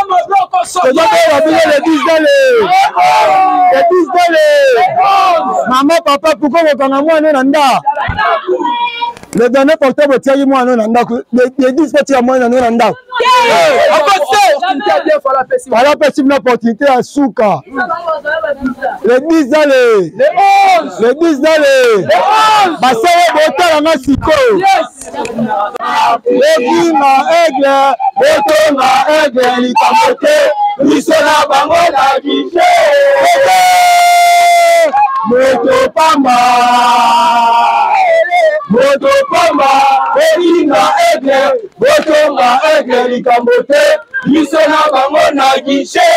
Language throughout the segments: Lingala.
Tozokola bino le 10 dale le 10 dale. Mama papa, pourquoi kokanga mwana na nda le 29 octobre? Otiaki mwana na ndako le 10, otika mwana na ndako. Fala apesi bino opportunité ya suka le 10 dale le 10 dale. Basala botala nga sikoyo. Ekima aigle, botonga aigle, likambo te, biso na bango na gishe. Moto pamba, moto pamba, ekinga aigle, botonga aigle, likambo te, biso na bango na gishe.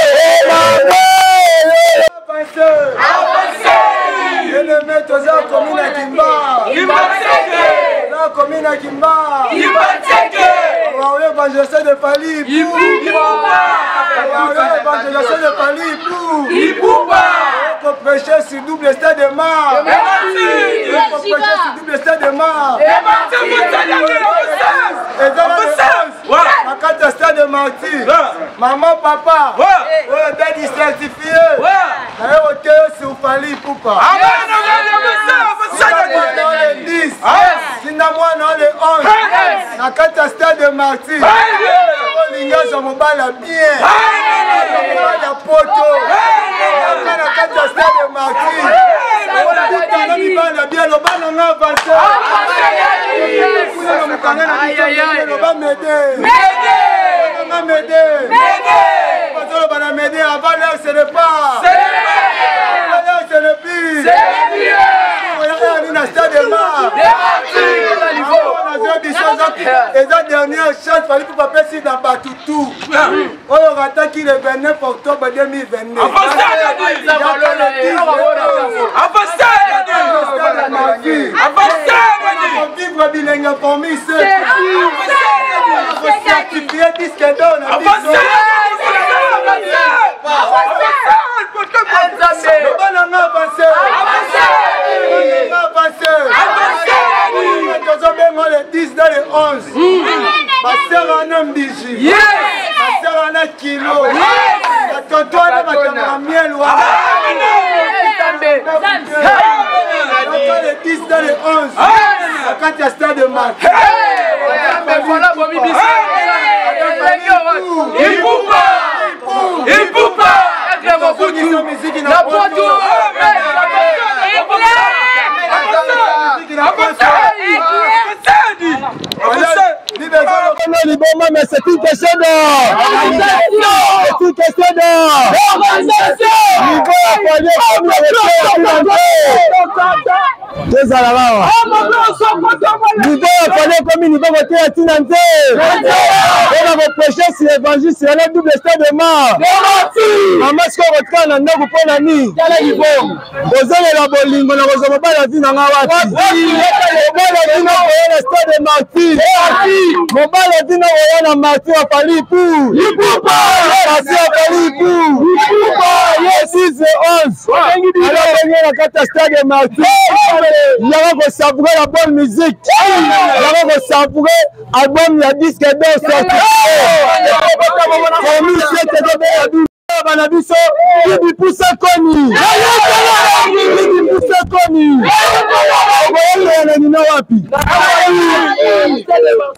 Bien-aimé, toza komi na Kimba. Toza komi na Kimba. Wawe évangéliste de Fally. Wawe évangéliste de Fally. Ko prêcher sur double stade de mort. Ko prêcher sur double stade de mort. Eza na kati ya stade de Martyr. Maman, papa, oyo dadi certifié. Naye oteyo sur Fally Ipupa. Le 10, tinda mwana le 11 na kati ya stade de Martyr. Olingi azwa mobali ya bien, mobali ya poto, yaka na kati ya stade de Martyr. Okutana mibali ya bien, loba nanga avance kuna na mokanda na biso, loba mede nanga mede. Bazoloba na mede avant l'heure, ce n'est pas avant l'heure, ce n'est plus. Oyaka na stade de Mar, nazwa biso eza dernière chance. Fally mpo bapesi na bato tout oyo rataki le 29 octobre 2022. Vivre bilenge formule certifié disque d'or na biso. Loba nanga avance, avance. Tozobenga le 10 dans le 11. Basere wana mbiji, basere wana kilo, batonto wana batamaka miel wana. Le 10 dans le 11 na kati ya stade de Mark. Ipupa Ipupa na poto. Liboma, mais c'est une question de, c'est une question de niveau ya Fally. Tozala awa, niveau ya Fally ekomi niveau koteya ntina nte mpona koprêche sur évangile sur le double stade de mort. Mama, sikoyo kotikala na ndako mpo na nini? Kozalela bolingo na kozwa mobali ya vi na nga wapi? Mobali ya vi na koya na stade de Martyr, mobali ya vi na koya na Martyr ya Fally Ipupa, Martyr ya Fally Ipupa ye 6 11. Alabenge na kati ya stade de Martyr, yaka kosavourer la bonne musique, yaka kosavourer album ya disque d'or sorti formule 7. Ezobenga bana biso bibi pusa koni, bibi pusa koni. Okoyembela na nino wapi?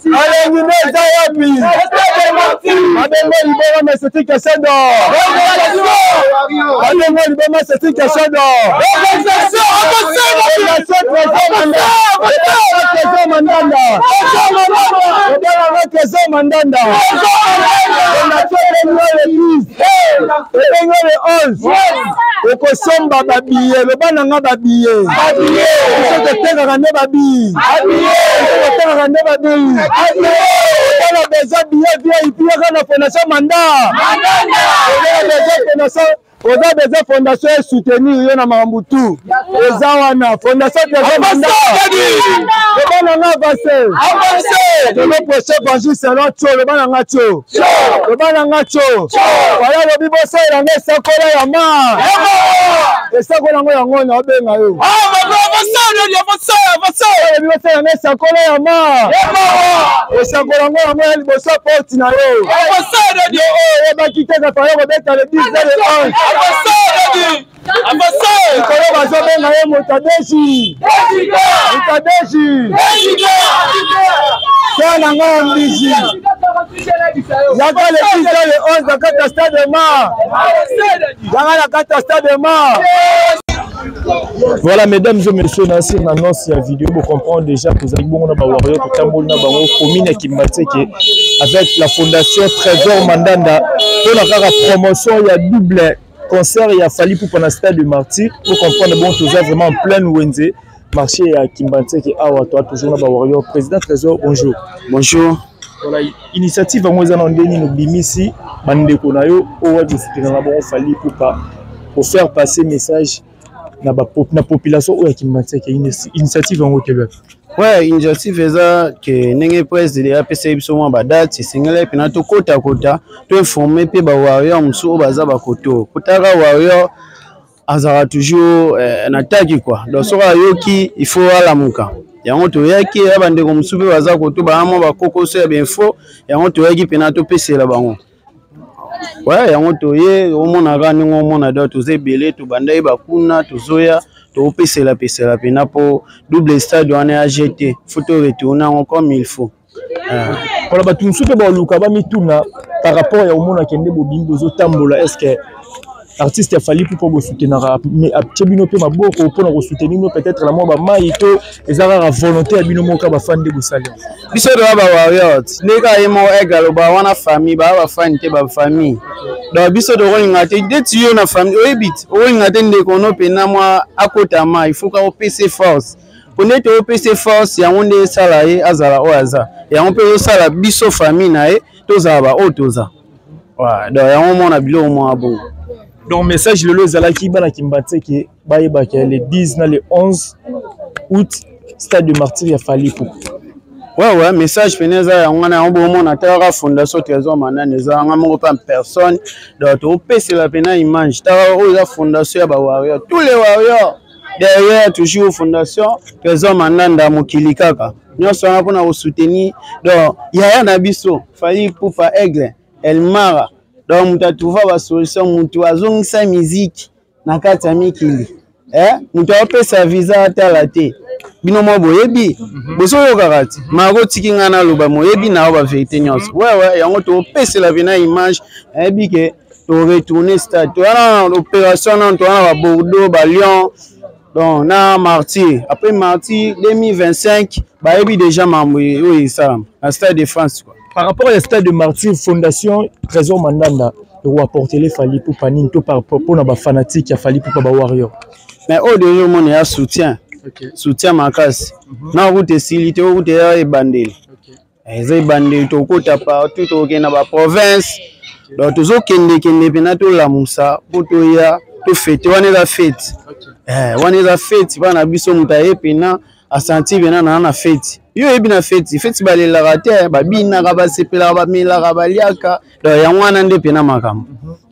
Alengi eza wapi? Babengo liboma, mais c'est une question d'or. Babengo liboma, c'est une question d'or. Trésor Mandanda, obenganga Trésor Mandanda. Le 10, ebengo le 11, okosomba babiye. Loba nanga babiye. Biso totekaka nde babiye, biso totekaka nde babiye. Otala besoin billet VIP, yaka na Fondation Manda. Oza besoin fondation. Oza besoin fondation e soutenir yo na makambo tout. Eza wana fondation Trésor Manda. Loba na nga avance. Avance. Lelo prochain évangile selon Tio, loba na nga Tio. Loba na nga Tio. Wala lobi bosalela nga esakola ya ma. Esakola yango yango na obenga yo. Olobi bosalela nga esakola ya ma. Esakola yango yango ya liboso ya porte na yo. Yo oyo oyebaki te kaka yo kobeta le 10 le 11. Likolo bazobenga ye motadeji. Motadeji. Soa na ngai ya mbisi. Yaka le 10 le 11 na kati ya stade de mar. Yaka na kati ya stade de mar. Voilà, mesdames et messieurs, na sur annonce ya vidéo, vous comprenez déjà que vous avez bon na ba warrior to tamboli na bango commune ya Kimbanseke avec la fondation Trésor Mandanda pour la kaka promotion ya double concert ya Fally Ipupa na stade de Martyr. Pour comprendre bon tout ça vraiment en pleine Wenze marché ya Kimbanseke awa toi toujours na ba warrior. Président Trésor, bonjour. Bonjour. Voilà, initiative yango eza na ndenge nini obimisi bandeko na yo oyo wapi osoutenaka na bango Fally Ipupa pour faire passer message na, ba, na population oyo ya Kimbanseke? Initiative yango te wapi? Ouais, initiative eza ke ndenge president apesaki biso mwa badate, esengelaki mpena tokotakota, toinforme mpe bawarrior mosusu oyo baza bakoto kotaka. Warrior azalaka toujours na taki quoi, donc soki ayoki, il faut alamuka. Yango toyaki ya bandeko mosusu mpe baza koto, baa mwa bakokoso ya bainfo. Yango toyaki mpena topesela bango. Ouais, yango toye omonaka ndenge omona. Donc toza ebele, tobanda bakuna, tozoya topesela pesela mpena mpo double stade wana ya gt, faut to retourne yango comme il faut. Mpona bato mosusu mpe baluka bamituna par rapport ya omonaka nde bobimi bozotambola, est ce que artiste ya Fally mpo bosoutenaka atie bino mpe maboko mpona kosoutenir bino, peut-être na mwa bamai, to eza kaka volonté ya bino moko bafani nde bosali? Biso toya bawarriors nde kaka ye moko aigle aloba wana, famille baya bafani te, bafamille. Donc biso tokolinga te ndeti yo na famille oyebi te, okolinga te ndeko no mpena mwa akotama, il faut ka opesa force, po nde toopesa force yango nde esala ye azala oyo aza. Yango mpe ezosala biso famille na ye tozala baoyo toza. Donc yango mona biloko mwa bongo. Donc message lelo ezalaki bana Kimbanseke bayebaka le 10 na le 11 août, stade de Martyr ya Fally Ipupa. Ouais, message pene eza yango wana. Yango bomona talaka fondation Trésor Manane, eza yanga moko mpe en personne. Donc topesela pena image, taka oyo eza fondation ya bawarrior, tous les warriors derrière, toujours fondation Trésor Mandanda, mokili kaka nyonso wana mpona kosoutenir donc yaya na biso Fally Ipupa, aigle Elmara. Donc moto atrouva basolution, moto azongisa miziki na kati ya mikili, eh? Moto aopesa visa atala te, bino mwa boyebi, bozoyokaka ti mako tiki ngai naloba, moyebi na yo bavérité nyonso. Wewe yango topesela pena image, nayebi ke toretourne stade, toya na opération nano, toya na babordeaux, balion, donc na Martyr. Après Martyr 2025, bayebi déjà mambo oyo esalama na stade de France quoi. Par rapport au stade de Martyr, fondation Trésor Mandanda ekoapportele Fally Ipupa nini, to mpona bafanatique ya Fally Ipupa, bawarrior? Mais oyo deja omona ya soutien, soutien makasi na route esili te, route ya ebandeli, eza ebandeli. Tokota partout, tokokende na baprovince, donc tozokendekende mpena tolamusa mpo toya tofete. Wana eza fete, wana eza fete bana biso. Moto aye mpena asanti mpena na fete. Yo oyebi na feti, feti balelaka te, babinaka, basepelaka, bamelaka, baliaka. Donc yango wana nde mpena makambo.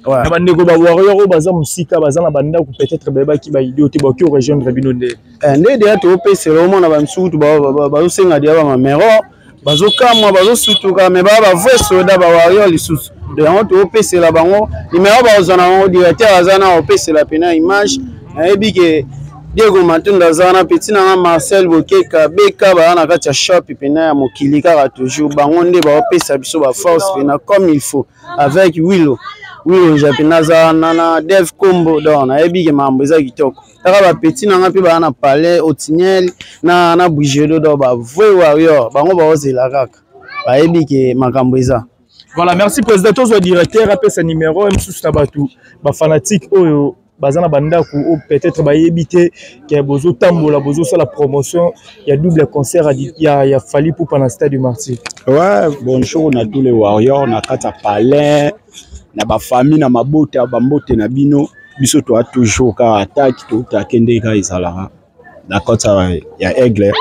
Na bandeko bawarrior oyo baza mosika, baza na bandako, peut-être bayebaki baideo te, bakoki orejoindre bino nde? Nde deya toopesela. Omona bamisukutu bazosenga deya bamamero, bazokamwa, bazosutuka, me baa bavrai soda, bawarrior lisusu. Donc yango toopesela bango nimero, bazwa na bango. Directeur aza na opesela mpena image, nayebi ke Diego Matunda aza wana, petit nanga Marcel Bokeka beka, baza na kati ya shop mpena ya mokili kaka toujours. Bango nde baopesa biso baforce mpena comme il faut, avec Wilo Wilo ja mpena aza wana na Dev Kombo. Donc nayebi ke makambo eza kitoko kaka. Bapeti nanga mpe baa na palais Otiniel na Brigedo, donc bavrai warrior, bango baozela kaka, bayebi ke makambo eza. Voilà, merci président. Tozwa directeur apesa numéro mosusu na bato bafanatique oyo baza na bandako, oyo peut-être bayebi te ke bozotambola, bozosala promotion ya double concert ya Fally Ipupa na stade du Martyr. Ouais, bonjour na tous les warriors na kati ya palais, na bafamille, na mabota, bambote na bino. Biso toa toujours kaka attaque, totake ndenge kaka ezalaka na compte ya Aigle.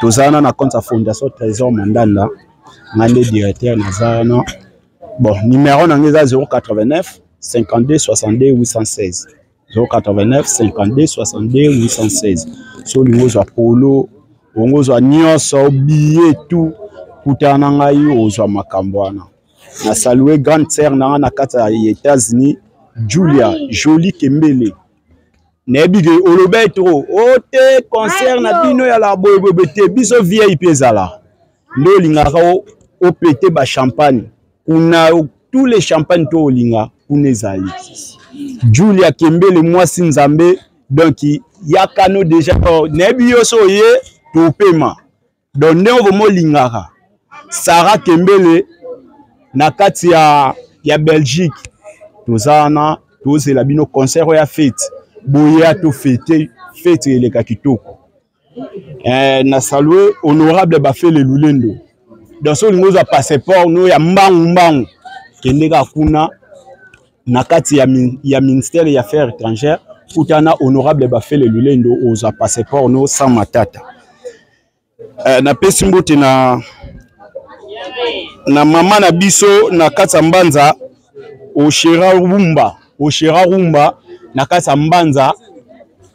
Toza wana na compte ya Fondation Trésor Mandanda, nga nde directeur naza wana. Bon, numéro na nga eza 089 52 62 816, 089 52 62 816. So olingi ozwa polo, olingi ozwa nyonso, billet, tout, kutana na ngai, ozwa makambo wana. Na salue grande sœur na nga na kati ya États-Unis, Julia Jolie Kembele. Nayebi ke olobaki trop o te concert na bino ya la boyeboye te, biso VIP ezala nde olingaka opete ba champagne kuna, tous les champagne to olinga kuna ezali. Julia Kembele mwasi Nzambe, donc yakano déjà nayebi yo so oye topema. Donc ndenge vraiment olingaka Sarah Kembele na kati ya Belgique, toza wana tozela bino concert oyo ya fete, boya to fete, fete eleka kitoko. Na salue honorable Bafele Lulendo. Donc so olingi ozwa passeport no ya mbangu mbangu, kende kaka kuna na kati ya ministère ya affaires étrangères, kutana honorable Bafele Lulendo, ozwa passeport no sans matata. Napesi mbote na mama na biso na kati ya Mbanza, Oshera Rumba, Oshera Rumba na kati ya Mbanza,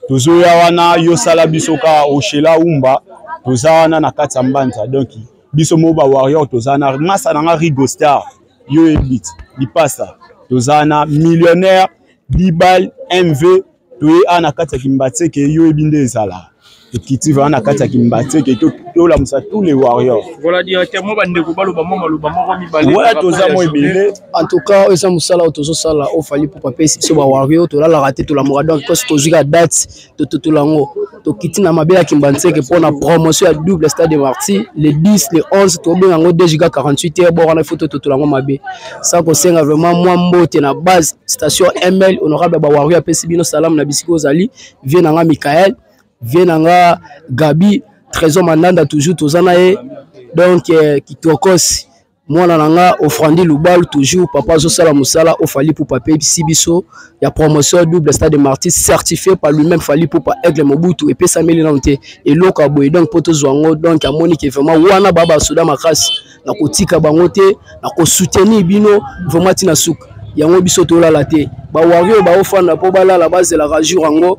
tozoya wana yosala biso ka Oshela Rumba, toza wana na kati ya Mbanza. Donc biso mo ba warrior toza na masa na nga Rigo Star, yo ebit lipasa, toza na millionnaire Dibal MV, toye a na kati ya Kimbanseke, yo yebi nde ezala tokiti vraiment na kati ya Kimbanseke, tolamusa tous les warriors. Voilà, directeur, moi bandeko baloba mwa maloba moko mibale. Voilà, toza mwa ebele. En tout cas, oyo eza mosala oyo tozosala, oyo Fally Ipupa apesi biso ba warrior, tolalaka te, tolamuka. Donc tosi tozwi ka date, tototola yango, tokiti na mabe ya Kimbanseke mpona promotion ya double stade de Martyr le 10 le 11, tobenga yango 2 giga 48 heures. Bord wana il faut tototola yango mabe sa kosenga vraiment mwa mbote na base station ML, honorable ba warrior apesi bino salamu na bisika ozali, vie na nga Michael, vie na nga Gabi Trésor Mandanda, toujours toza na ye. Donc kitokos mwana na nga Ofrandi Lubalu, toujours papa azosala mosala o Fally Ipupa apesi biso ya promotion double stade de Martyr certifié par lui-même Fally Ipupa Aigle Mobutu, epesameli nano te eloko ya boye. Donc po tozwa yango, donc amoni ke vraiment wana ba basoda makasi, na kotika bango te, na kosoutenir bino vraiment tina suka yango. Biso tolala te, ba warrior baofanda mpo balala, bazelaka jour yango,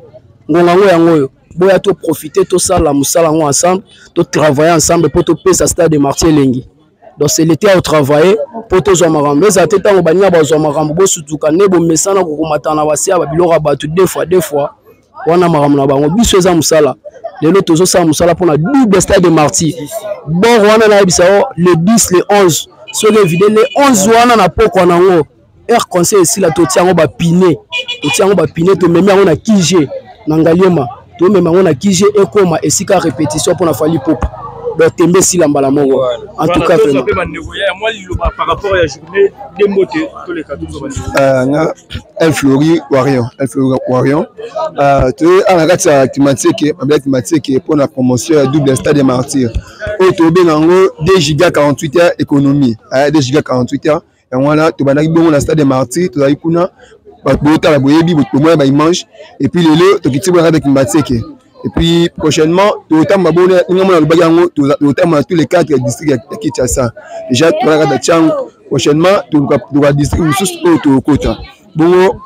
ngonga yango yango oyo boya toprofite, tosala mosala yango ensemble, totravaille ensemble mpo topesa stade de Martyr elengi. Donc c'est l'été à travailler mpo tozwa makambo, ezala te ntango baninga bazwa makambo, bosutuka nde bomesana kokomata na basia babiloko ya bato deux fois deux fois wana makambo na bango. Biso eza mosala, lelo tozosala mosala mpona double stade de Martyr. Bord wana nayebisa yo, le 10 le 11, soki evide le 11 wana na pokwa nango air conseil esila, totia yango bapine, totia yango bapine, tomemi yango na kige na Ngaliema, tomema yango na kige, ekoma esika répétition mpona Fally Ipupa. Donc tembe esila mbala moko. En tout cas vraiment Nga El Flori Warrior, El Flori Warrior, toye awa na kati ya Kimbanseke, mabele ya Kimbanseke, mpona promotion ya double stade de Martyr oyo tobenga yango 2 giga 48 heures économie, 2 giga 48 heures. Yango wana tobandaki bongo na stade de Martyr, tozalaki kuna, bato botala, boyebi, bomona ba image. Et puis lelo tokiti bona kati ya Kimbanseke, et puis prochainement totambola bongo ndenge mona alobaki yango, totambola tous les quatre districts ya Kinshasa. Déjà toza kati ya Tshangu, prochainement toluka district mosusu oyo tokota bongo.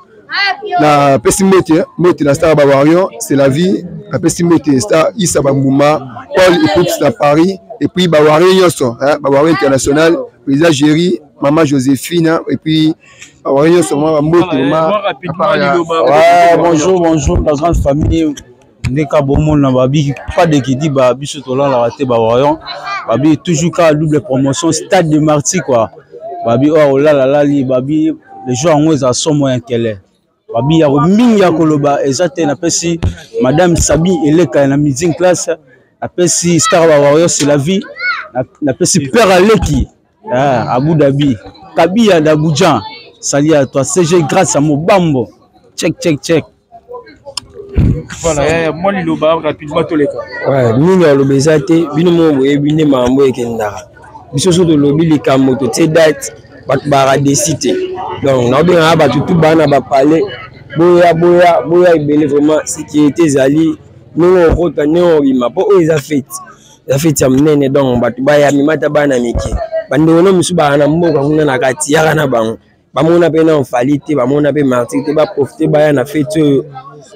Napesi mbote, mbote na star ba warrior, c'est la vie. Napesi mbote star Isa Bambuma, Paul Epoups na Paris, et puis ba warrior nyonso, ba warrior international, président Jerry, mama Joséphine, et puis ba warrior nyonso, mama bambote. Ouais, bonjour, bonjour la grande famille. Ndeka bomona babi pas de kidi ba biso tolalaka te, ba warrior babi toujours ka double promotion stade de Martyr quoi. Babi oyo olala lali, babi le jour yango eza somo ya nkele, babi ya mingi ya koloba eza te. Napesi madame Sabi Eleka na meeting classe, napesi star ba warrior, c'est la vie. Napesi père Aleki Abu Dhabi, Kabia d'Abujan, sali à toi CG grâce à Mobambo, check check check. Voilà, mwa liloba rapidement toleka. Ouais, mingi aloba eza te, bino moko boyebi nde makambo ekendaka. Biso so tolobi likambo, totie date, bato baka desi te. Donc naobengaka bato tu bana bapale. Boya boya boya ebele vraiment, sécurité ezali ndenge okota ndenge obima, mpo oyo eza fete, eza fete ya monene. Donc bato baya, mimata bana mike, bandeko no mosusu baa na mboka kuna na kati, yaka na bango, bamona mpe na Fally te, bamona mpe Martyrs te, baprofite baya na fete oyo.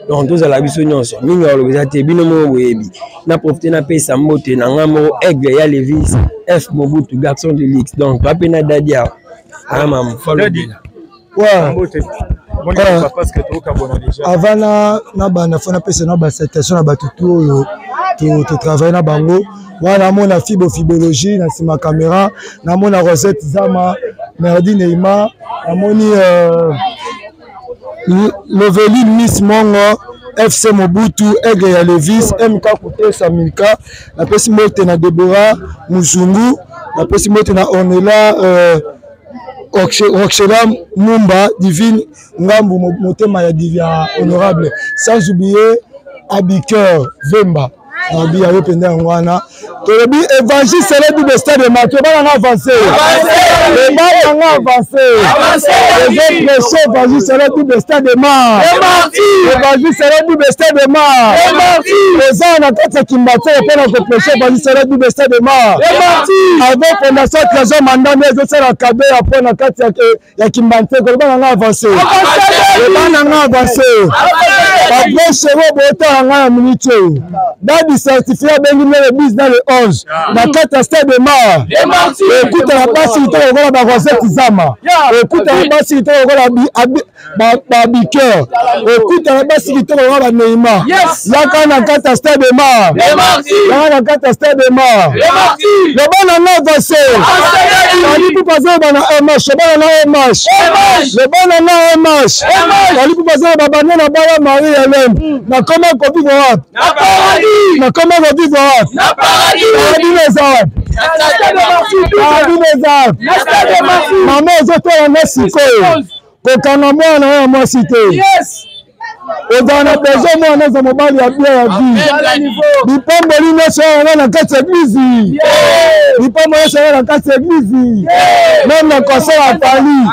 Donc tozala biso nyonso mingi, aloba eza te, bino moko boyebi. Na profite napesa mbote na ngai moko, Aigle ya Levis F Mobutu, garçon de luxe. Donc toa mpe na Dadi awa, ama mofalobela. Avant na banda, fo napesa na basalutation na bato tu oyo totravaille na bango wana. Namona Fibo Fibologie na nsima caméra, namona Rosette Zama, Merdi Neima, namoni Loveline Miss Mongo, FC Mobutu, Aigle ya Levis, MK Kutesa Milka. Napesi mbote na Debora Muzungu, napesi mbote na Ornella Roxela Mumba, Divine Ngambu, motema ya honorable, sans oublier Abiker Vemba. Nabi ya yo mpenza yango wana. Tolobi évangile sele double stade de Martyrs, bana nga avance, bana nga avance, ezo prêche évangile sele double stade de Martyrs, évangile sele double stade de Martyrs. Eza na kati ya Kimbanseke mpona koprêche évangile sele double stade de Martyrs avec Fondation Trésor Mandanda, ezosala cadeau ya mpo na kati ya Kimbanseke. Loba na nga avance, loba na nga avance. Baprêche oyo bootala ngai na minute oyo, Dadi certifié abengi le 10 na le 11 na kati ya stade de Martyrs. Ekutana basi kitoko lokola barosette Zama, ekutana basi kitoko lokola babiker, ekutana basi kitoko lokola baneima. Yaka na kati ya stade de Martyrs, yaka na kati ya stade de Martyrs. Loba na nga avance. Fally Ipupa azoloba na mh, loba na nga mh, loba na nga mh. Fally Ipupa azoloba banda na bala Marie Helene, nakoma kovivre wapi? Nakoma kovivre wapi? Paradis eza wapi? Paradis eza wapi? Mama ozotala nga sikoyo, kokanga mwana oyo ya mwasi te, ozala na besoin mwana aza mobali ya bien ya vie. Lipamboli nyonso oyo na kati ya église, lipamboli nyonso oyo na kati ya église, même na concert ya Fally,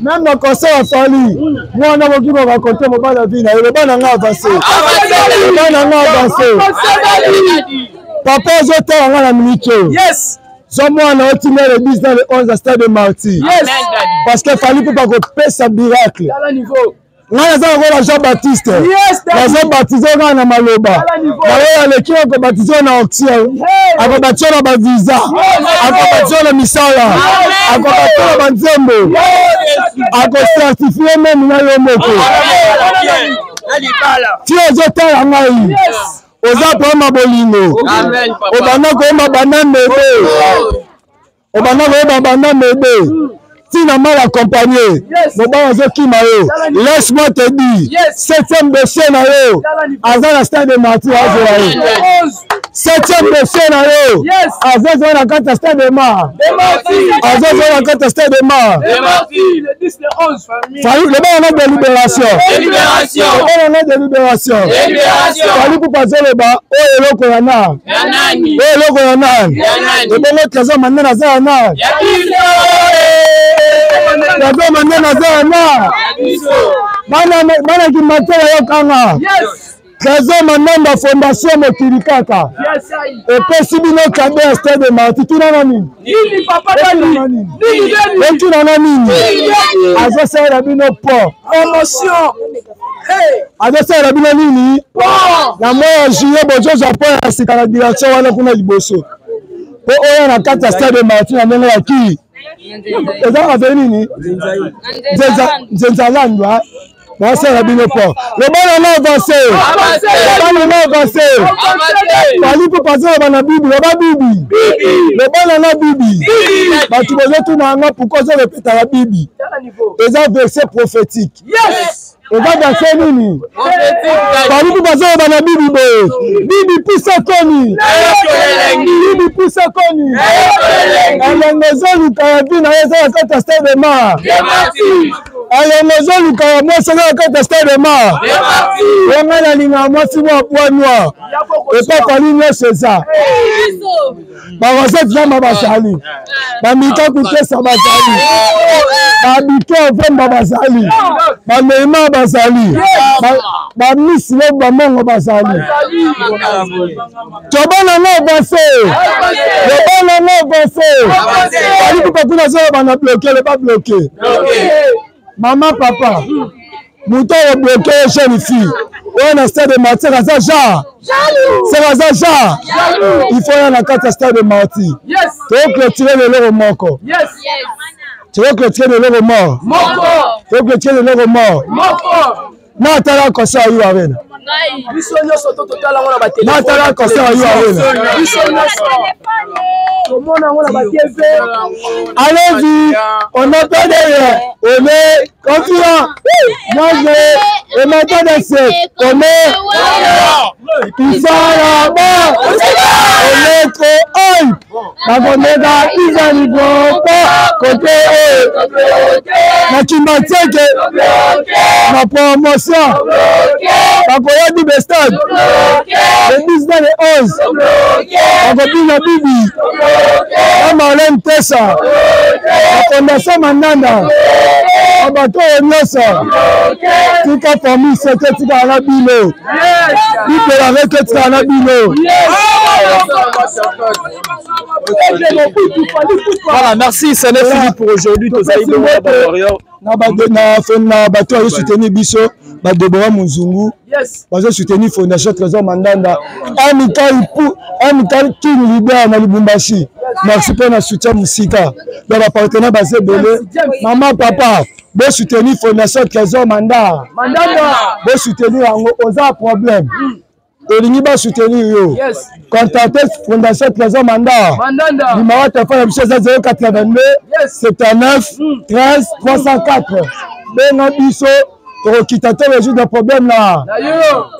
même na concert ya Fally, mwana koki koraconte mobali ya vie na ye. Loba na nga avance, loba na nga avance. Papa ozotala nga na minute oyo, zwa mwana otinda le 10 na le 11 à stade de Martyrs, parce que Fally mpe bakopesa miracle. Ngai naza lokola Jean Baptiste, nazo baptise kaka na maloba na oyo aleki, akobaptise na oxyl, akobaptise na bavisa, akobaptise na misala, akobaptise na banzembo, akocertifie meme na yo moko. Ti ozotala ngai, oza pama bolingo, obanda koyemba banda mebe, obanda koyeba banda mebe, ntina mal accompagné, mobali azokima yo. Laisse moi te dire, septième dossier na yo aza na stade de Martyrs, azela yo. Septième dossier na yo azozala na kati ya stade de Martyrs, azozala na kati ya stade de Martyrs. Loba na délibération, loba na délibération. Fally Ipupa azoloba oyo eloko ya nani? Oyo eloko ya nani? Ebongo Trésor Mandanda aza ya nani? Trésor Mandanda aza ya nani? Bana Kimatela, yokanga, Trésor Mandanda Fondation mokili kaka epesi bino cadeau ya stade de Martyrs. Tunanga nini? Otunanga nini? Azosalela bino port promotion. Azosalela bino nini? Na mois ya juillet bozozwa po ya sika na direction wana kuna liboso, mpo oyo na kati ya stade de Martyrs na ndenge ya ki eza aveni nini, Nzenzalandwa, nasala bino po. Loba na avance, loba na avance. Fally mpo bazoloba na bibi, loba bibi, loba na bibi. Bato bozotuna yanga pourquoi ozorepetaka bibi? Eza verset prophétique. Eza verset nini? Fally mpo bazoloba na bibi boye: bibi pusa koni, bibi pusa koni. Elongo ezoluka ya vie na ye eza na kati ya stade de Martyrs. Alongo ozolukaka mwasi aza na kati ya stade de mar yo ngai nalingaka mwasi mwa poids noir epa fali nyonso eza barosete zamba bazali bamika kutesa bazali babito vemba bazali baneymar bazali bamisi lobo bamongo bazali tobana ngo avance tobana ngo avance fali kupa kuna azoloba na bloke le babloke mama papa moto oyo bloke ye jeune fille oyo na stade de martyr aza genre seke aza genre il faut ya na kati ya stade de martyr toclotire leloko moko toclotire leloko mort toclotire leloko mort na atala concert ya U Arena biso nyonso to totala yango na na atala concert ya U Arena biso nyonso tomona yango na batv. Allez-y, on n'a pas derrière, on est confiant. Moi je, et maintenant de ce, on est, il faut là-bas, on est trop hype. Bakomeka iza liboko kote oyo na Kimbanseke na promotion bakoya double stade le 10 na le 11, bakobina bibi na Marlene Tesa na fondation Mandanda na bato oyo nyonso. Tika famille seke tikala na bino, bipela reke tikala na bino. Voilà, merci, ça n'est fini pour aujourd'hui. Tozali bongo ba warrior. Na bato azo soutenir biso, badebora Mozungu bazo soutenir fondation Trésor Mandanda, Amical King Leader na Lubumbashi. Merci mpo na soutien mosika ya bapartenaire baza ebele. Mama, papa, bosoutenir fondation Trésor Mandanda, bosoutenir yango. Oza problème, olingi basoutenir yo, contacte fondation Trésor Manda. Numéro ya telefone na biso eza 082 79 13 304. Benga biso, tokokita te résoudre problème na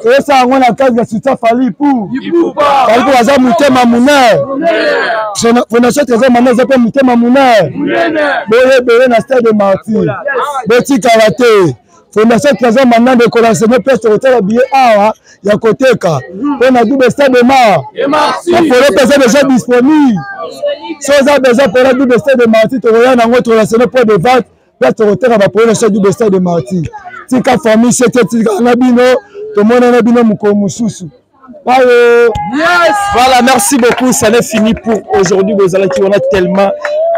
toyosala yango na cadre ya soutien Fally pour Fally mpo aza motema monene. Fondation Trésor Manda eza mpe motema monene. Boye ebele na stade de Martyr, botikala te. Fondation Trésor Mandanda ekolanse place tokotala billet awa ya koteka mpo na double stade de mar. Bapolo mpe eza déjà disponible. So oza besoin mpona double stade de Martyr, tokoya nango, tokolanse point de vente place tokoteka bapolo na so double stade de Martyr. Tika famille sete tika na bino, tomonana bino mokolo mosusu. Bye. Yes. Voilà, merci beaucoup. Ça n'est fini pour aujourd'hui. Bozalaki, on a tellement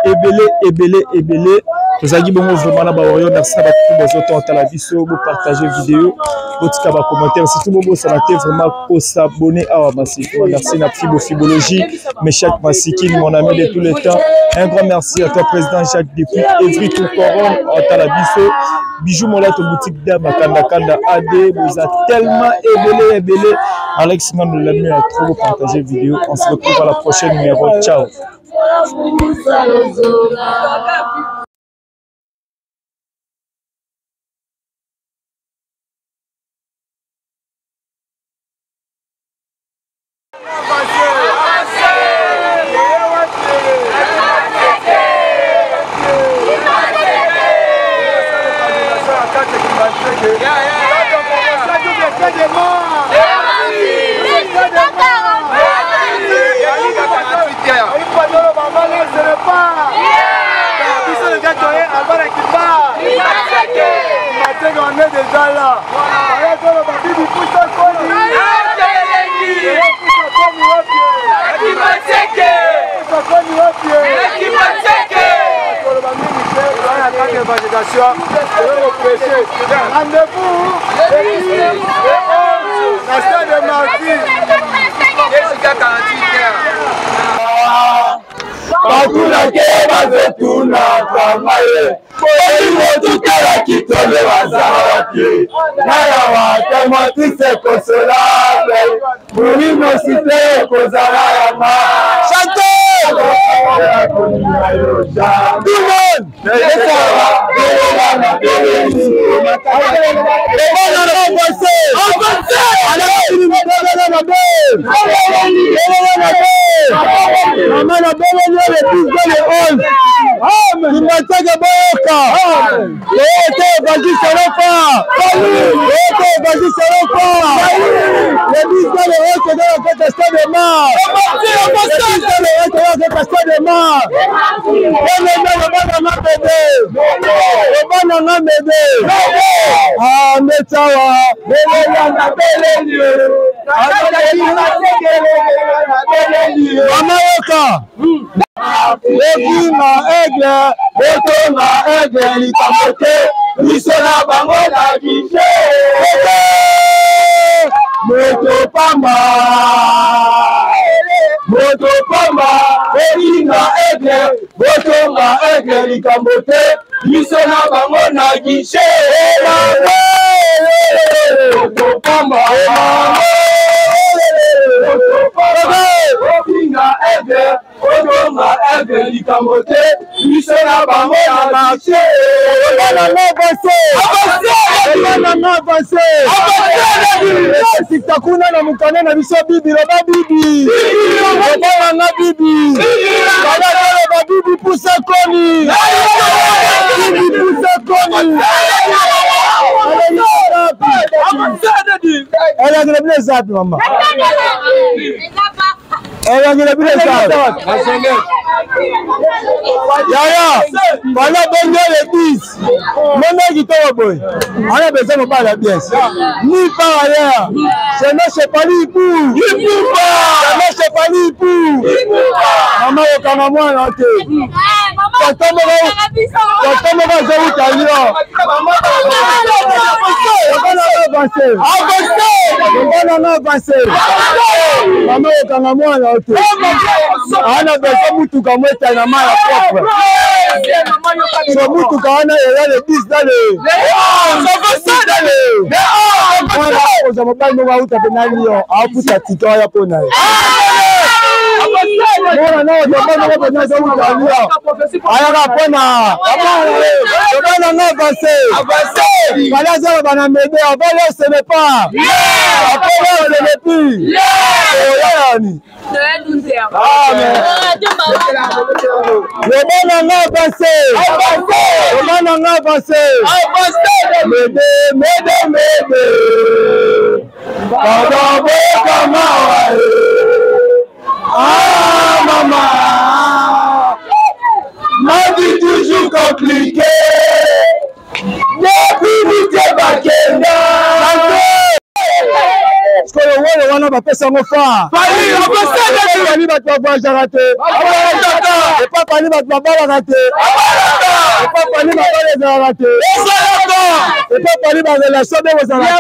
ebele, ebele, ebele. Tozalaki bongo vraiment na bawarrior. Merci na bato bozoto otala biso, bopartage vidéo, botika bacommentaire, surtout bobosana te vraiment kosabonner awa masiki. Merci na Fibo Fibologie, Meshak Masikini, mon ami de tous les temps. Un grand merci à toi, président Jacques depuis Evry tout Coron, otala biso. Bijou Molato boutique d'Ama Kanda Kanda AD, boza tellement ebele ebele. Alex Ngando l'ami a trop partagé vidéo. On se retrouve à la prochaine numéro. Ciao. On est déjà là. Rendez-vous na stade de Martyr. Batunake bazotunaka ngai bolingo tutala kitole baza wapi nayawa tematise consolable molimo site ekozala yanga. Chante tout le monde. Mama na beleli le 10 le 11 Kimbanseke, boyoka oyo te. évangile selon fa oko évangile selon fa le 10 le 11 toza na kati ya stade de mar le 10 le 11 toza na kati ya stade de mar elenda loba na nga bebe loba na nga bebe ndetawa mama yoka ekima aigle botonga aigle likambo te biso na bango na gishe moto pamba moto pamba elinga aigle botonga aigle likambo te biso na bango na gishe moto pamba ofinga aigle otonga aigle likambo te biso na bango na marché nanga avance sikta kuna na mokanda na biso bibi loba bibi loba nanga bibi balakoloba bibi pusa koni bibi pusa koni elakela bino eza wapi mama elakela bino eza wapi yaya bana bongo le 10 mona kitoko boye ana besoin mobali ya bien ni par ailleurs sema chepali ipu sema chepali ipu mama okanga mwana te tata moko azowuta lio obana avance mama okanga mwana te ana besoin mutuka mweta na mai ya propre so mutuka wana eya le 10 na le mwana kozwa mobali moko auta mpe na lion afuta tike oya mpo na ye mwana na ozwa moko mpenza azowuta lion ayaka mpo na obana nga avance fale azoloba na mede avant l'heure ce n'est pas après l'heure ce n'est plus oyayani Loba na nga avance. Loba na nga avance. Mede, mede, mede. Pardon, boka mawa. Ah, maman. Ma vie toujours compliquée. Depuis Mite Bakenda. Sikoyo wolo wana bapesa yango fa fali bato bavoyageaka te epa fali bato babalaka te epa fali mabala ezalaka te epa fali barelation nde kozala te.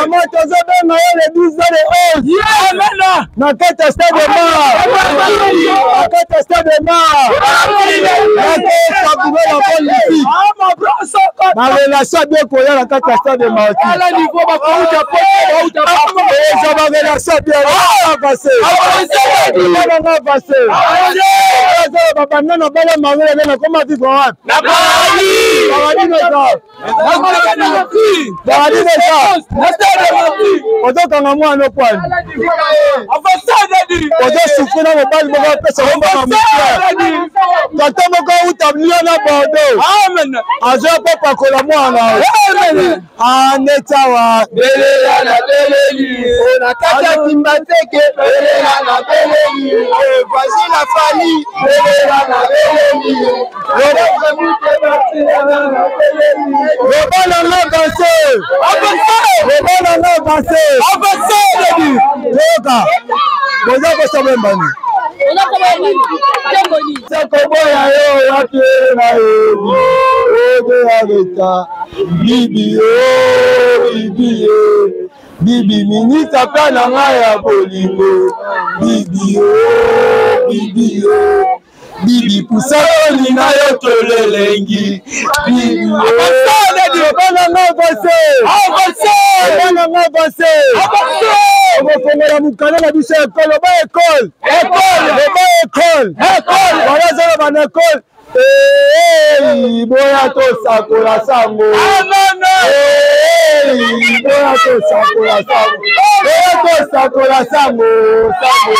Mama tozobenga ye le 10 le 11 na kati ya stade de mar na kati ya stade de mar nakosabure na politique barelation abie koya na kati ya stade de marti eza barelation abie avance nanga avance babanda na bala mangela nde nakoma vivre wapi paradis eza paradis eza ozokanga mwana okwani ozosufri na mobali moko apesa ombaka moke tata moko auta lio na bordeaux azoya mpo pakola mwana aneti awa belela na beleli na kati ya kimbanseke belela na beleli voici la fali belela na beleli loba na nga avance loba na nga avance toyoka boza kosa boyembani koboya yo wapi na yebi obe areta bibi o bibi ye bibi minisa mpe na ngai ya bolingo bibi o bibi ye bibi pusa olinga yo tolelengi bibi obana nga avance obana nga avance okofongola mokanda na biso ekole oba ekole oba ekole wana azoloba na ekole boya tosakola sango boya tosakola sango boya tosakola. Tosakola sango, sango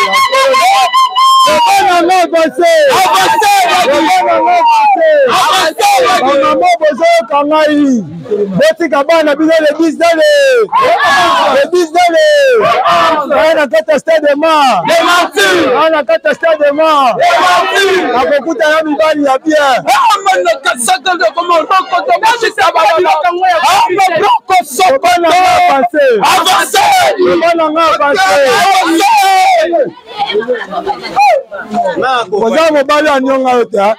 ya bamama bozoyoka ngai botika bana bino le 10 dale le 10 dale aya na kati ya stade de mar aya na kati ya stade de mar akokuta ya mibali ya bien oza mobali ya nionga yo te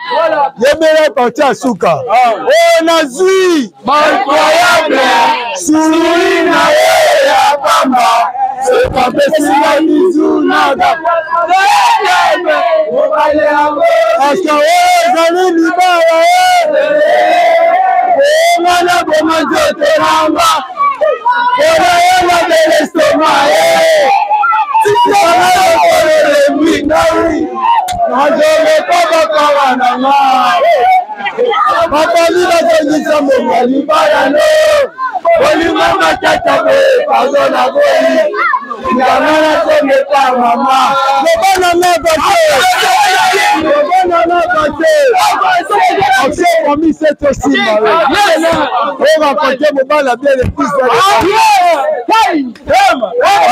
yebela parti ya suka oyo nazwi suri na ye ya pamba apesi bizu naka parceke oyo ezali libala nga naboma nzoto nanga mpona yo na belestoma tikanaokolelemi ngai nazoleka bakala na nga babali bazongisa mbongo libala no bolingo matata boye pardon na boyi nganga nazongeta mama loba na nga bate loba na nga bate action mami seto osimba oyo bakote mobala bien le fils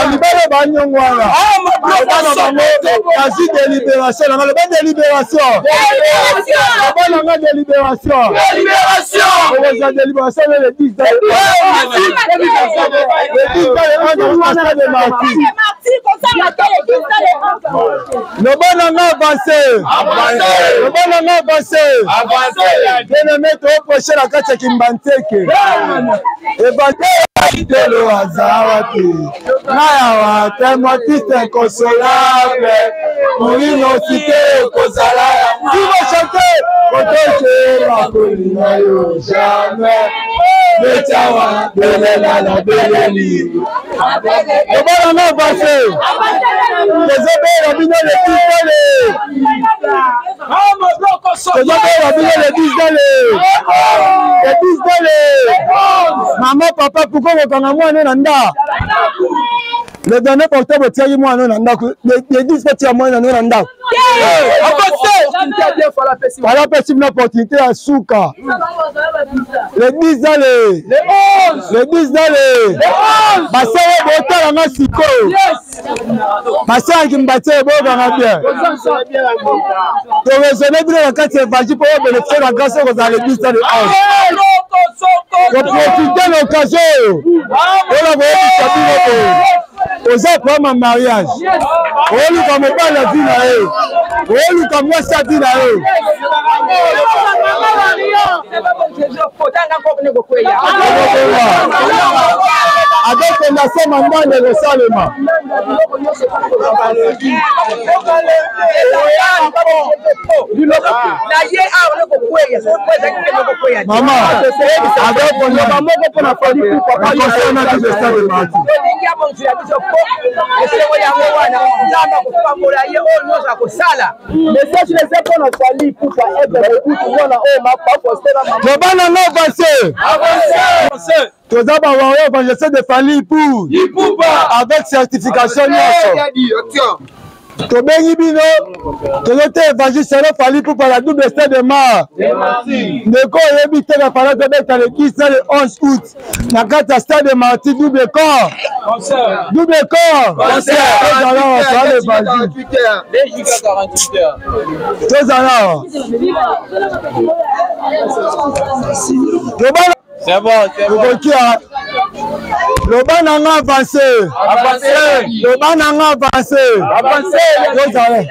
mibale banyongo wana bana bango azwi délibération nanga loba délibération loba nanga délibération okozwa délibération le 10 le 10 le marti loba nanga avance loba nanga avance bien aimé toprêche na kati ya kimbanseke Ebandelo aza wapi nayawa temo artiste inconsolable molino site ekozala kivo chante kotokela kolinga yo jamais betiawa belela na beleli obala nga avance tozobela bino le tisale tozobela bino le 10 dale le 10 dale mama papa pourkoi kokanga mwana na nda le dernier portable otiaki mwana na ndako le 10 batia mwana na ndako fala apesi bino opportunité ya suka le 10 dale le 10 dale basala botala nga sikoyo basalaki mbatie boyokanga bien toresone bino na kati ya évangile mpo obénéficie na grâce okozala le 10 le 11 koprofite na occasion oyo mpona koyebisa bino boye oza problème ya mariage oluka mobali ya vi na ye oluka mwasi ya vi na ye avec fondation mandanda ekosalema mama avec moko mpona fali esengo yango wana nzambe akopambola ye oyo nyonso akosala message na eza mpona fali pupa ebe mobutu mwana oyo mapapostela nanga avance toza bawario evangeliste de fali pour avec certification nyonso tobengi bino tozo te évangile selo fali pupa la double stade de mar ndeko oyebi te bafala tobeta le 10 na le 11 août na kati ya stade de marti double corps double corps tozala awa toza l'évangile tozala awa tobala C'est bon, c'est bon. Okokia. Loba na nga avance. Avance. Loba na nga avance. Avance. Tozala.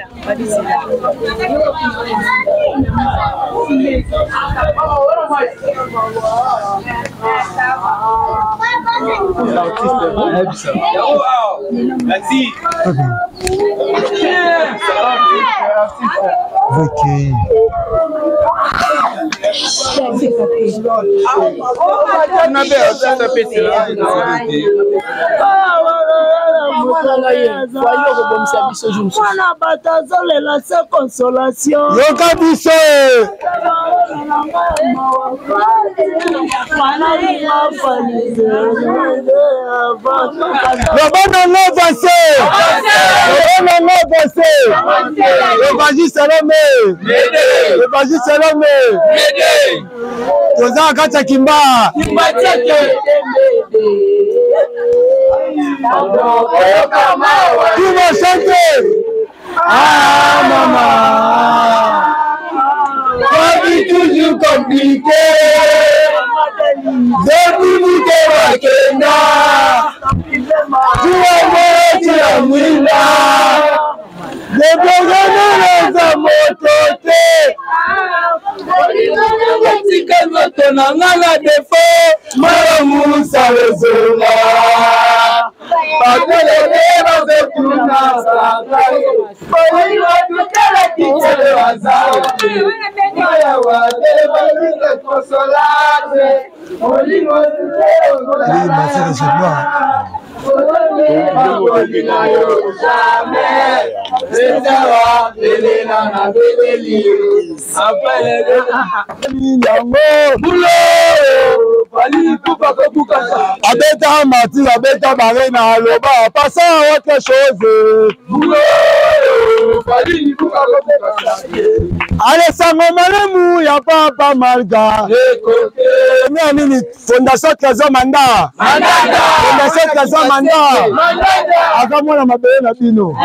Merci. Ok. Mwana bato azolela se consolation yoka biso loba na ngo avance. avance. Évangile Salome. Évangile Salome. Toza na kati ya Kimba. Tout va chanter. Ah maman. La vie toujours compliquée. Depuis Mouké Kenda. Tuwa mwinda. Debogana moto te. Tika nzoto na nga na defo Malamusa ezonga. Bakelele bazotuna sangai. Bolingo tutala kitele wazazi Mayawa tele balise consolate Bolingo tutele Abeta mati, abeta barena, aloba pasa autre chose. Alesango malemu ya papa Malga. Mia nini Fondation Trésor Manda. Fondation Trésor Manda. Aza mwana mabele na bino.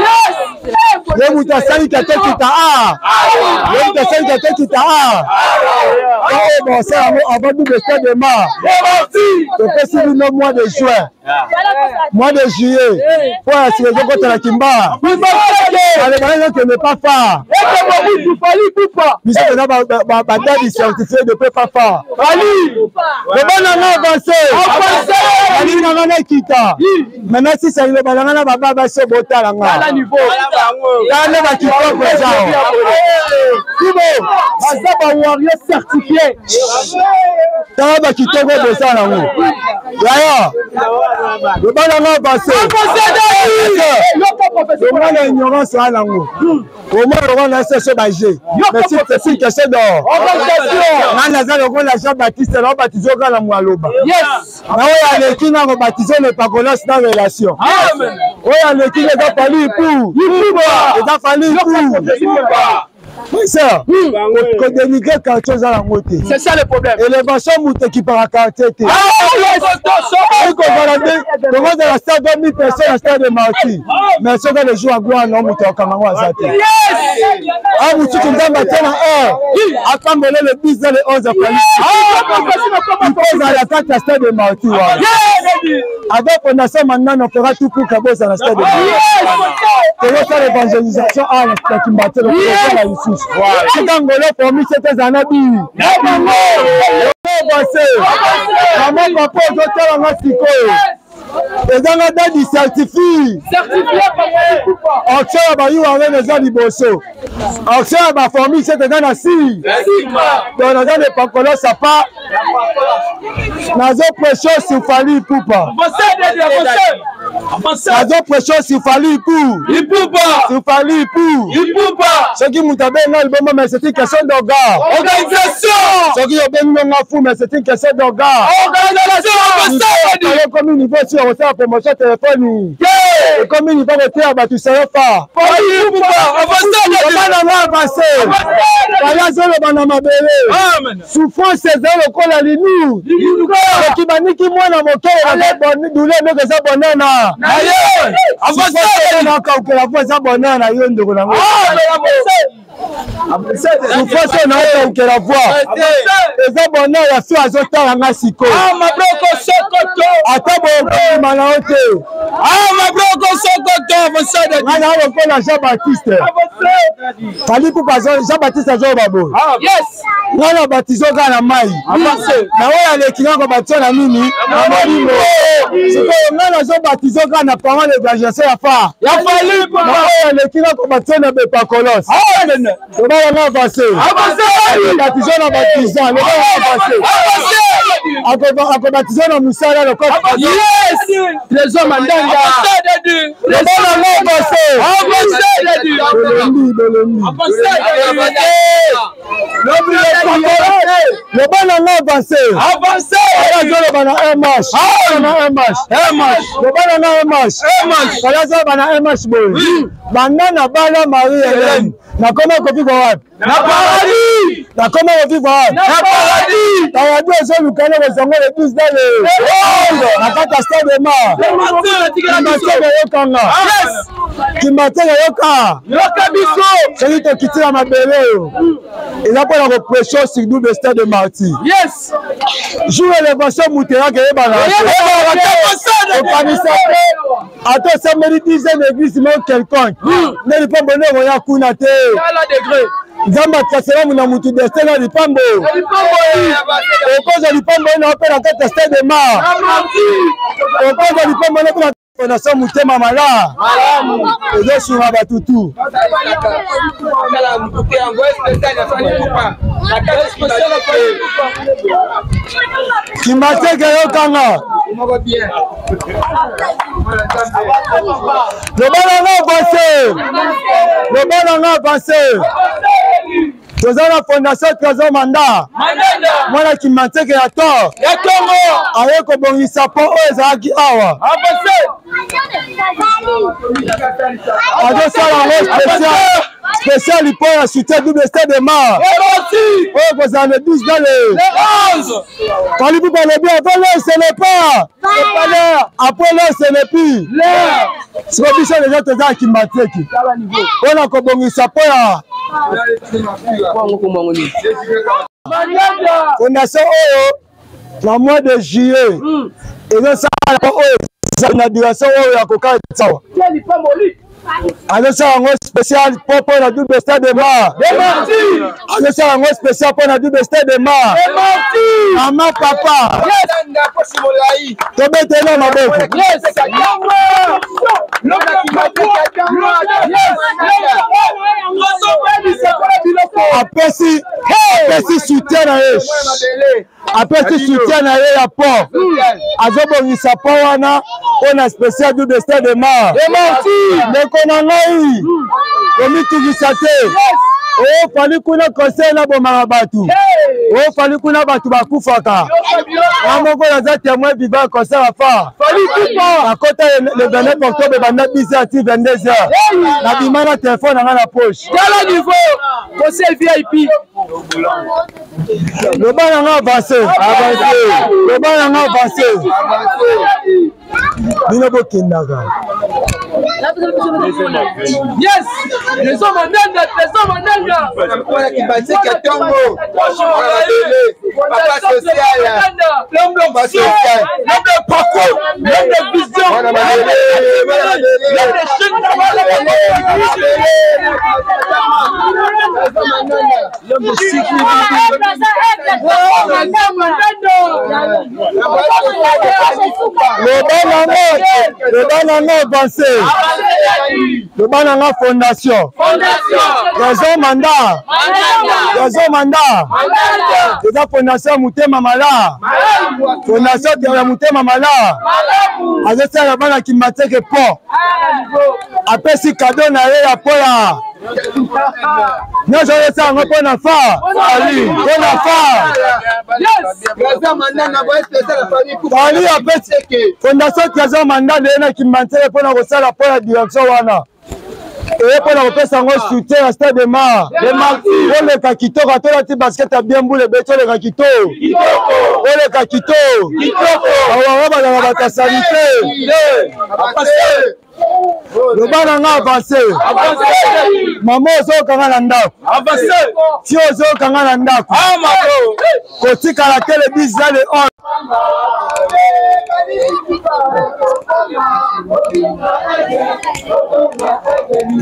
Ye moto asali katokita a. Ye moto asali katokita a. Oyo bosala yango avant double stade de mar. Topesi bino mois de juin. Mois de juillet. Mpo ya sika ezokota na Kimba. Alebana ezokende pa far. Biso toza badadi certifié de pe pa far. Loba na nga avance. Balingi na nga nakita. Maintenant sisa liloba na nga na baba basi botala nga. Tala nde bakitoko eza. Kibo baza ba warrior certifié. Tala bakitoko boza nango. Yaya. Loba na nga avance. Longa na ignorance wana nango. Comment lokola na sese ba G. Mais si c'est une question d'or. Nga naza lokola Jean Baptiste na baptise oka na mwaloba. Yes. Na oyo aleki na ko baptise le pakolas na relation. Oyo aleki eza fali ipu. Eza fali ipu. Sœur, kodénigre quartier oza nango te. C'est ça le problème. Élévation moto ekipaka quartier te. Okozala tokozala stade 20 000 personnes na stade de martyr. Mais soki le jour ya gloire na moto akanga yango aza te. A mosusu Nzambe atie na heure apambole le 10 na le 11 afali. Ikozala kati ya stade de martyr wana. Avec fondation maintenant on fera tout pour que bozala na stade de martyr. Tozosala évangélisation awa na Kimbanseke tozosala lisusu. Tika ngolo promis ete ezala na bi. Mama papa ozotala nga sikoyo. Ezanga dadi certifie. Action ya ba URN eza liboso. Action ya ba formule sete eza na si. Donc naza na epakolo sapa. Nazo pression sur Fally Ipupa. Nazo pression sur Fally Ipupa. Sur Fally Ipupa. Soki moto abengi nga liboma mais c'est une question d'organe. Organisation. Soki obengi nga fou mais c'est une question d'organe. Organisation. Ekomi niveau si okosala promotion telefone. Ekomi niveau koteya bato sayo fa. Loba na nga avance. Fally azoloba na mabele. Souffrance eza lokola linu. Soki baniki mwana moke douleur ndeko eza bonheur na. Nakaukela po eza bonheur na yo ndeko na ngo. Souffrance na yo kaukela voi eza bonheur ya fio azotala nga sikoyo. Ata bokobima na yo te. Nga na lokola Jean Baptiste. Fally Ipupa Jean Baptiste azoloba boye. Nga na baptise kaka na mai. Na oyo aleki nga kobaptise na nini? Na molimo. Sikoyo nga nazobaptise kaka na parole évangélisation ya fa. Na oyo aleki nga kobaptise na bepakolos. Loba nga avance. Baptise na baptisa. Loba nga avance. Akobaptise na mosala lokola. Trésor Mandanda. Loba nga avance. Bolembi, bolembi. Loba na nga avance. Avance. Azoloba na MH. Na MH. MH. Loba na nga MH. MH. Azoloba na MH boye. Banda na bala Marie Hélène. Nakoma kovivre wapi? Na paradis. Nakoma kovivre wapi? Na paradis. Paradis ezoluka na kozango le 12 dans le na kati ya stade de mar. Kimateke eyokanga. Kimateke eyoka. Yoka biso. Soki tokiti na mabele oyo eza mpona kopression sur double stade de martyr. Yes. Jour élévation moto eyaka eyebana. Okanisa te ata osambeli dixième église moko quelconque nde lipambo nde ekoya kuna te. Nzambe atraselamu na mutu destin na lipambo. Okozwa lipambo na mpe na kati ya stade de mar. Okozwa lipambo na mpe na fondation motema mala ezosunga bato tu. Kimateke yokanga loba nanga avance, loba nanga avance. Toza na fondation Trésor Manda, mwana Kimbanseke ya tor aye kobongisa po oyo ezalaki awa, azosala yango spécial spécial mpo ya soutien double stade de mar oyo kozala le 12 dans le 11. Fally Ipupa alobi avant l'heure ce n'est pas l'heure, après l'heure ce n'est plus l'heure. Siko biso deja toza ya Kimbanseke mpona kobongisa mpo ya fondation oyo na mois de juillet ezosala mpo oyo eza na direction oyo ya kokatisa awa, azosala yango spécial mpo mpo na double stade de mar, azosala yango spécial mpo na double stade de mar. Mama, papa, tobetela maboko. Apesi apesi soutien na ye, apesi soutien na ye ya port, azobongisa po wana mpo na spécial double stade de mar. Ndeko na ngai, komitungisa te. Ofali kuna conseil nabomaka bato, ofali kuna bato bakufaka. Nga moko naza témoin vivant ya concert ya phare. Nakota le 29 octobre, banda 10 heures ti 22 heures, nabima na telefone na nga na poche. Tala niveau conseil VIP. Loba na nga avance, loba na nga avance. Bino bokendaka. Yes, Trésor Mandanda, Trésor Mandanda. Kibanseke tongo, papa social, l'homme papa social, l'homme de parcours, l'homme de vision, l'homme de chaîne, l'homme de cycle. Loba nanga, loba nanga avance, loba nanga fondation Trésor Manda, Trésor Manda eza fondation ya motema mala, fondation ya motema mala azosala bana Kimbanseke po apesi kado na ye ya po ya nyonso azosala yango mpo na fa, mpo na fa Fally. Apesi fondation Trésor Mandanda ye na Kimbanseke mpo na kosala mpo ya direction wana eye mpo na kopesa yango soutien ya stade de mar. Oleka kitoko, atolati basket ya bien, mbula ebeti, oleka kitoko, oleka kitoko. Awawa bazala bato ya salite. Loba na nga avance. Mama ozokanga na ndako, ti ozokanga na ndako, kotikala te le 10 na le 11.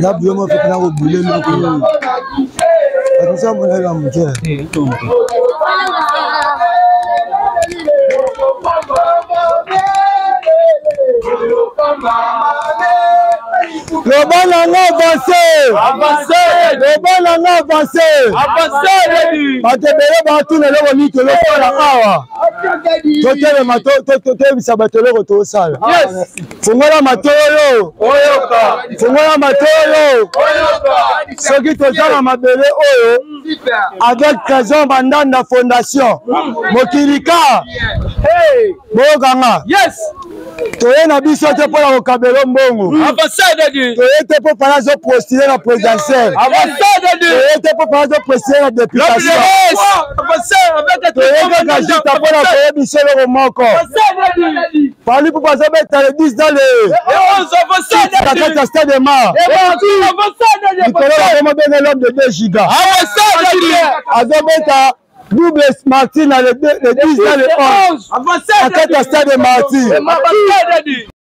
Na buyo moko na kobule moko bato mosusu amonaka moke. Loba na nga avance, loba na nga avance. Bato ebele batuna eloko nini tozosala awa. Totelema, toyebisa bato eloko tozosala. Fungola matoyo, fungola matoyo. Soki toza na mabele oyo avec Trésor Mandanda Fondation, mokili ka boyokanga. Toye na biso te mpo na kokabelo mbongo, toye te mpo fala azopostule na présidentielle, toye te mpo fala azopostule na députation, toye kaka juste mpo na koyebisa eloko moko. Fally Ipupa azobeta le 10 dans le na kati ya stade de mar likolo bakomobenga l'homme de 2 giga, azobeta double Martin le 10 dans le 11 na kati ya stade de Martyrs.